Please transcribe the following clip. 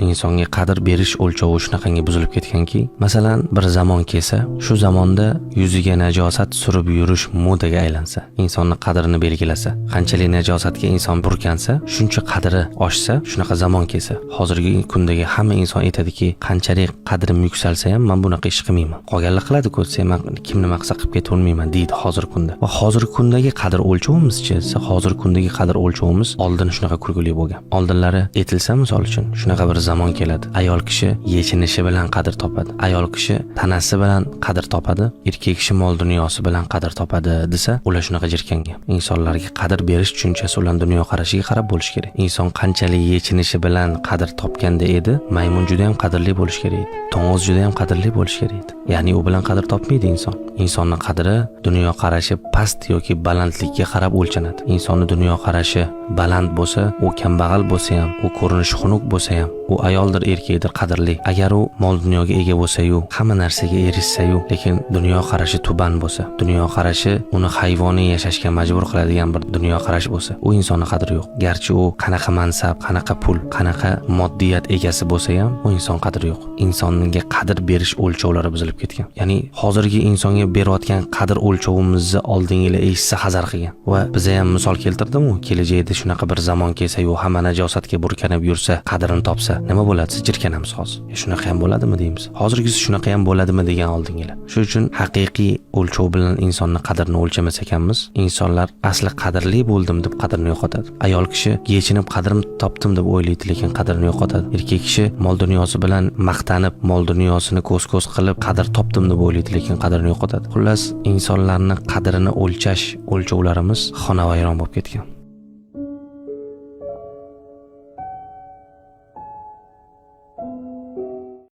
Insonga qadr berish o'lchovi shunaqangi buzilib ketganki, masalan, bir zamon kelsa, shu zamonda yuziga najosat surib yurish modaga aylansa, insonni qadrini belgilasa, qanchalik najosatga inson burkansa, shuncha qadri oshsa, shunaqa zamon kelsa, hozirgi kundagi hamma inson aytadiki, qanchalik qadrim yuksalsa ham, man bunaqa ish qilmayman. Qolganlar qiladi-ku desa, man kim nima qilsa qilib ketavermayman deydi hozirgi kunda. Va hozirgi kundagi qadr o'lchovimizchi desa, hozirgi kundagi qadr o'lchovimiz oldin shunaqa kulgili bo'lgan. Oldinlari aytilsa, misol uchun, shunaqa bir zamon keladi. Ayol kishi yechinishi bilan qadr topadi. Ayol kishi tanasi bilan qadr topadi, erkak kishi mol dunyosi bilan qadr topadi desa, ular shunaqa jirkangan. Insonlarga qadr berish tushunchasi ularning dunyoqarashiga qarab bo'lishi kerak. Inson qanchalik yechinishi bilan qadr topganda edi, maymun juda ham qadrli bo'lishi kerak edi. To'ng'iz juda ham qadrli bo'lishi kerak edi. Ya'ni u bilan qadr topmaydi inson. Insonni qadri dunyoqarashi past yoki balandlikka qarab o'lchanadi. Insonni dunyoqarashi baland bo'lsa, u kambag'al bo'lsa ham, u ko'rinishi xunuk bo'lsa ham, u ayoldir, erkakdir, qadrli. Agar u mol dunyoga ega bo'lsa-yu, hamma narsaga erishsa-yu, lekin dunyoqarashi tuban bo'lsa, dunyoqarashi uni hayvoniy yashashga majbur qiladigan bir dunyoqarash bo'lsa, u insonni qadri yo'q. Garchi u qanaqa mansab, qanaqa pul, qanaqa moddiyat egasi bo'lsa ham, u inson qadri yo'q. Insonga qadr berish o'lchovlari buzilib ketgan. Ya'ni hozirgi insonga berayotgan qadr o'lchovimizni oldingilar eshitsa, hazar qilgan. Va biza ham misol keltirdim-u, kelajakda shunaqa bir zamon kelsa-yu, hamma najosatga burkanib yursa, qadrini topsa, nima bo'ladi? Desa, jirkanamiz hozir. Shunaqa ham bo'ladimi deymiz. Hozirgisi shunaqa ham bo'ladimi degan oldingilar. Shuning uchun haqiqiy o'lchov bilan insonni qadrini o'lchamas ekanmiz, insonlar asli qadrli bo'ldim deb qadrini yo'qotadi. Ayol kishi yechinib qadrim topdim deb o'ylaydi, lekin qadrini yo'qotadi. Erkak kishi mol dunyosi bilan maqtanib, mol dunyosini ko'z-ko'z qilib qadr topdim deb o'ylaydi, lekin qadrini yo'qotadi. Xullas, insonlarni qadrini o'lchash o'lchovlarimiz xonavayron bo'lib ketgan.